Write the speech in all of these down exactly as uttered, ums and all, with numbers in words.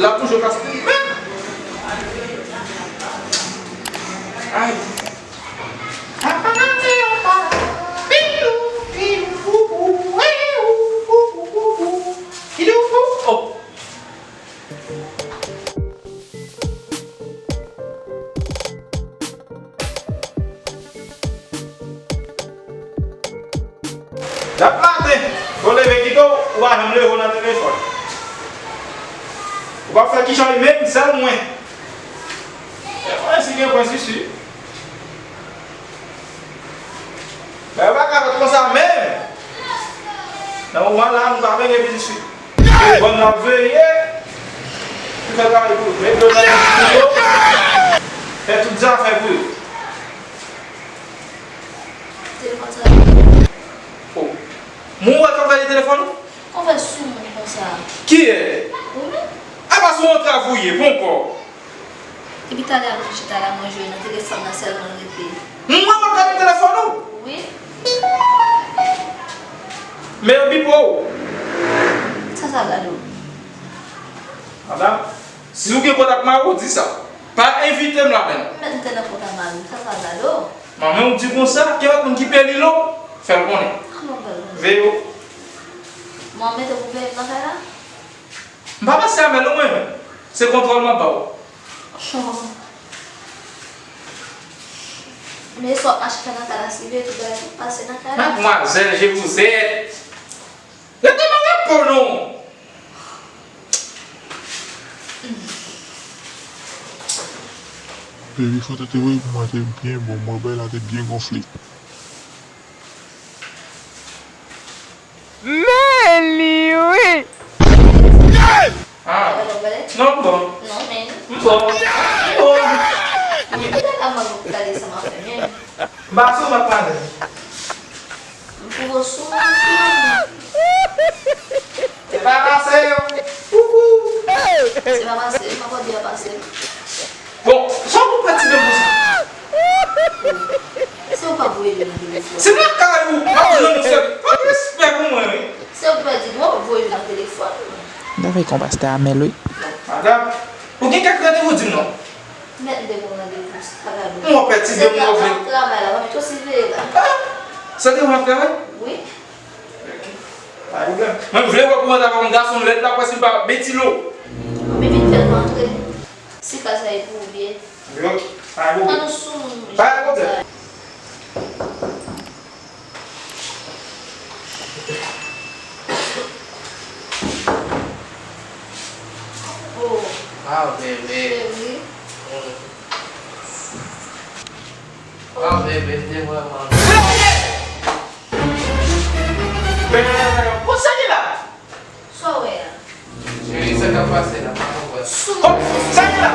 L ap toujou kase tèt mwen. Ay. Oh. Dap maten, ou leve kite w, ou pa janm leve w nan telefòn. Ou pa fè kichòy menm, sèl mwen. E mwen si gen pwen sisi. Men yo pa ka fèt konsa menm. Nan moman la, nou pa vle gen piti swi. Telefòn nan veye. Pou fè travay pou yo. Met dlo nan piti swi yo. Fè tout zafè pou yo. Telefòn sa. Oh. Moun wè k ap veye telefòn ou? Ou fè sou moun konsa. Kiyès? Ou menm? A pa sou yon trav ou ye, ponkò. Depi talè a nou chita la, mwen jwe nan telefòn nan sèlman l rete. Mwen, mwen gade telefòn ou? Wi. Men yo bipo ou. Sa sa gade w? Madanm, si ou gen kontak mari w, di sa. Pa envite m ladan l. Mèt m te nan kontak mari m, sa sa gade w? Manman w di konsa, gen lòt moun ki peli lo, fè l konnen. Kòman fè l konnen? Veye w. Mwen mete pou veye m nan kay la? M pa pase a mè non mwen menm. Se kontwòl m ap ba w. Men sa w ap mache fè nan kay la, si veye tout bagay, tout pase nan kay la. Mademoiselle, je vous aide. Rete nan repo non. Baby foto te voye pou mwen te byen bon, mwen bay la te byen gonfle. Men li wi. Ah. Non, m bon. Non, men. M bon. M bon. Wi. M pa sou m ap pale. M poko sou, m sou. Se pa pase yo. Koukou. Se pa pase, m pa pwodui a pase. Bon, sa w pou pè ti bebe sa? Se ou k ap voye jwe nan telefòn. Se lakay ou, m ap jwenn ou sèl. Pa gen respè pou mwen, wi. Se ou k pèdi dwa, w ap voye jwe nan telefòn. M ta fè konpastè a mèl, wi. Madanm, ou gen kèk randevou, di m non. Mèt m te gon randevou, sa pa gade. M wè pè ti bebe m wè vle. Se travay la, pa met yo siveye la. Ah! Sa te wè travay? Wi. Pa gen pwoblèm. Mwen vle wè pou mwen ta kòm gason lèd la, pwè si m pa beti lo. Mwen vin fè l rantre. Si kay sa e pou ou byen. Ok. Pa gen pwoblèm. An nou sou moun. Pa gen pwoblèm. Oh. Ah, bebe. Chéri. Mm. Ah, bebe, m te vrèman. Bon, sa ki la? Sa w wè a? Cheri, sa k ap pase la, m pa konprann. Sou. Sa ki la?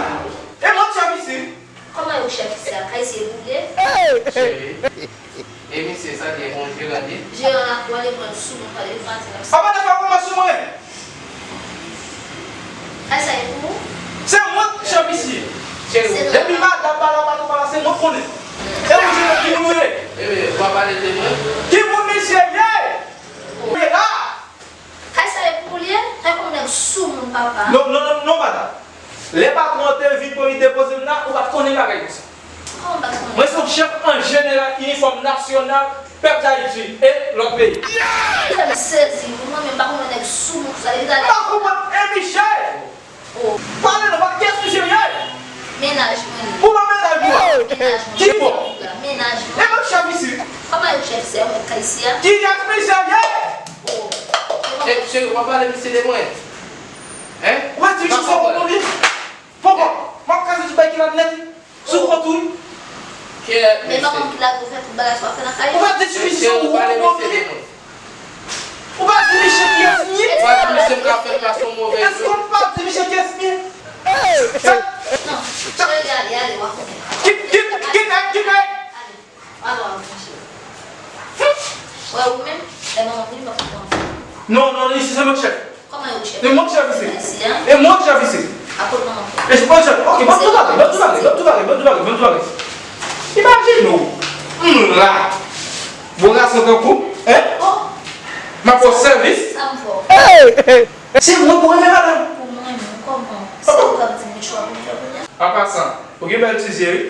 E mwen k chèf isi. Kòman yo chèf isi a? Kay si e pou l ye? Cheri, e misye sa ki e bon jeran li? Jeran la, w ale pran l sou mwen, pale maten la. Apa nèg la kòmanse sou mwen? Kay sa e pou ou? Se mwen k chèf isi. Cheri, depi madanm pa la, patwon pa la, se mwen k konnen. E ou se ki moun ou ye? Bebe, w pa pale de mwen. Ki moun misye ye? Ou ye la? Kay sa e pou ou l ye? Kay kòm nèg sou moun, papa. Non, non, non, non, madanm. Lè patwon an te vin pou li depoze m la, ou pa t konnen bagay konsa. Kòman w pa t konnen? Mwen se yon chèf an jeneral inifòm nasyonal pèp Dayiti e lòt peyi. Ou fè m sezi, wi, mwen menm m pa konn wè nèg sou moun konsa, depi talè. M pa konprann, e Michel! Oh. Pale non, pa kiyès misye ye? Mennaj mwen li. Ou pa mennaj ou a? Mennaj mwen. Ki bò? Mennaj mwen. E mwen k chèf isi. Kòman yo chèf isi a, mwen k chèf isi a? Kiyès misye ye? Oh. E, cheri, w ap pale misye de mwen? Hein? Ou pa di misye se yon bon moun li? Poko, m ap kraze tout bagay ki la nèt. Sou kont ou wi. Men pa konn ki lage w fè tout bagay sa w ap fè nan kay la. Ou pa di misye se yon bon moun li. Ou pa di misye kiyès li ye. Ou pa di misye m ka fè l pase yon move jou. Èske ou pa di misye kiyès li ye? Non, cheri, ale, ale, w a konnen. Kit, kit, kit, kit, kit. Ale, w a konnen, cheri. Wè ou menm, lè manman vini, m ap pran. Non, non, isi se mwen k chèf. Kòman yo chèf? E mwen k chèf isi. Isi a? E mwen k chèf isi. Akoz manman fè? E mwen k chèf. Ok, ban m tou pale, ban m tou pale, ban m tou pale, ban m tou pale, ban m tou pale. Imajine w, m la. Bon gason tankou, hein? Oh. M ap fè w sèvis. Sa m fè w? Se mwen pou renmen madanm. Pou mwen menm, kòman? An pasan, ou gen bèl ti zye wi.